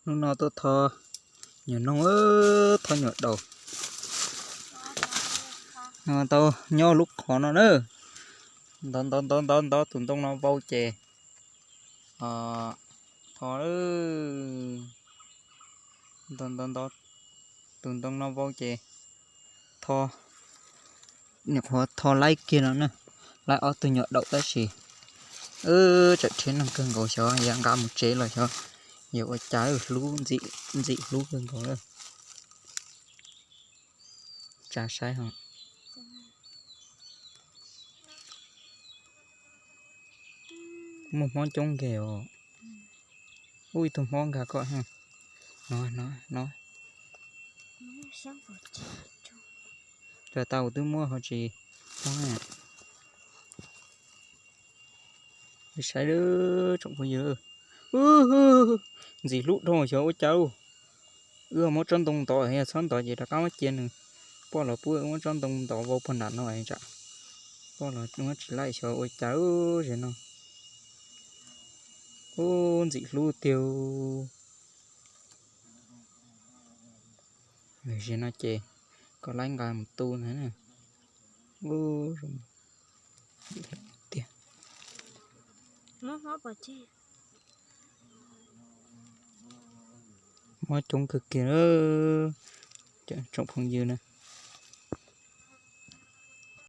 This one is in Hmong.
Hnub no tuaj tho nyuam noog, tho nyuam daum. No tau nyob lub qhov no na. Ntov ntov ntov ntov ntov tus ntoo no vau ces tho, ntov ntov ntov tus ntoo no vau ces tho, nyuam qhuav tho laib kiag no na, laib ob tug nyuam daum tab sis wb tseem rhiab neeg kawg nkaus xyov yuav nqa mus tsev los xyov yuav ua cas, ntxim hlub kawg nkaus lawm. Tsa saib ho. Muaj hmob coob nkeeg os. Ub, ib tug hmob nkag koj. No, no, no. Cov tau twb muab ho tsis hmob. Saib tsoom phooj ywg, ntxim hlub dhau xyov ua cas. Wb muab tsob ntoo ntov, yog txhob ntov ces rov qab muab cia nws. Poj los pub wb muab tsob ntoo ntov vau puag nram no tsam poj los muab tsis laij xyov ua cas ze no. Ub, ntxim hlub tiag. Ze no ces kom laib nqa mus tu ntag. Ub, tiag. Mob coob kawg kiag, tsoom phooj ywg na.